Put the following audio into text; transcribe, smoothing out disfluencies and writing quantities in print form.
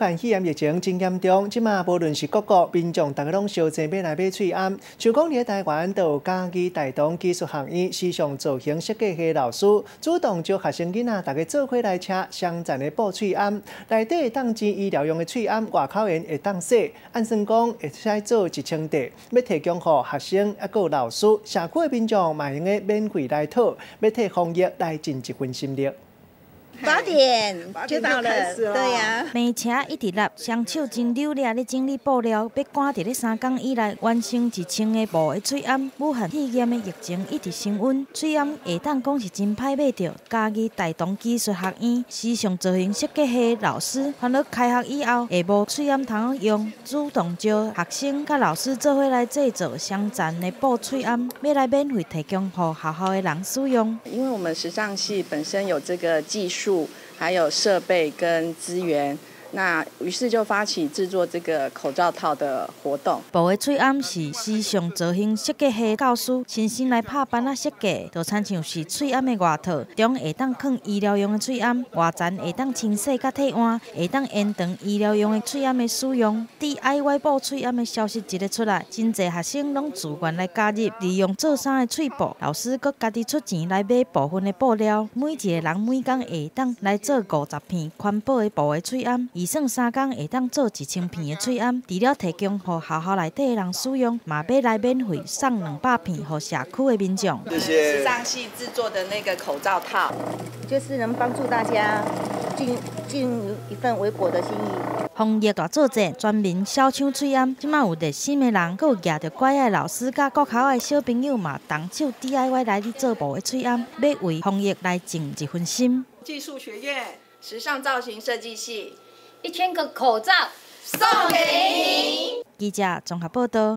武漢肺炎疫情真嚴重，這馬無論是各國民眾，逐家攏相爭欲來買喙罨。像講佇台灣，就有嘉義大同技術學院時尚造型設計系老師主動招學生囡仔，逐家做伙來車雙層的布喙罨，內底會當煎醫療用的喙罨，外口緣會當洗。按算講會使做1000塊，欲提供予學生抑閣有老師，社區的民眾嘛會用得免費來討，欲替防疫來盡一份心力。 8點就到了，對呀。病車一直立，雙手真溜掠咧整理布料，欲趕佇咧3工以內完成1000個布的喙罨。武漢肺炎的疫情一直升溫，喙罨會當講是真歹買著。嘉義大同技術學院時尚造型設計系老師，煩惱開學以後會無喙罨通用，主動招學生佮老師做伙來製作雙層的布喙罨，欲來免費提供予學校的人使用。因為我們時尚系本身有這個技術，還有設備跟資源，那於是就發起製作這個口罩套的活動。布的喙罨是時尚造型設計系教師親身來拍板仔設計，就親像是喙罨的外套，中會當囥醫療用的喙罨，外層會當清洗佮替換，會當延長醫療用的喙罨的使用。DIY 布喙罨的消息一个出來，真濟學生攏自願來加入，利用做衫的喙布，老師閣家己出錢來買部分的布料，每一个人每工會當來做50片環保的布的喙罨，預算3工會當做1000片的喙罨，除了提供予學校內底的人使用，嘛欲來免費送200片予社區的民眾。謝謝。時尚系製作的那個口罩套，就是能幫助大家盡一份微薄的心意。防疫大作戰，全民小搶喙罨，這馬有熱心的人，閣有舉著拐仔的老師，佮國校的小朋友嘛，動手 DIY 來咧做布的喙罨，欲為防疫來盡一份心。技術學院時尚造型設計系，1000個口罩送給你。記者綜合報道。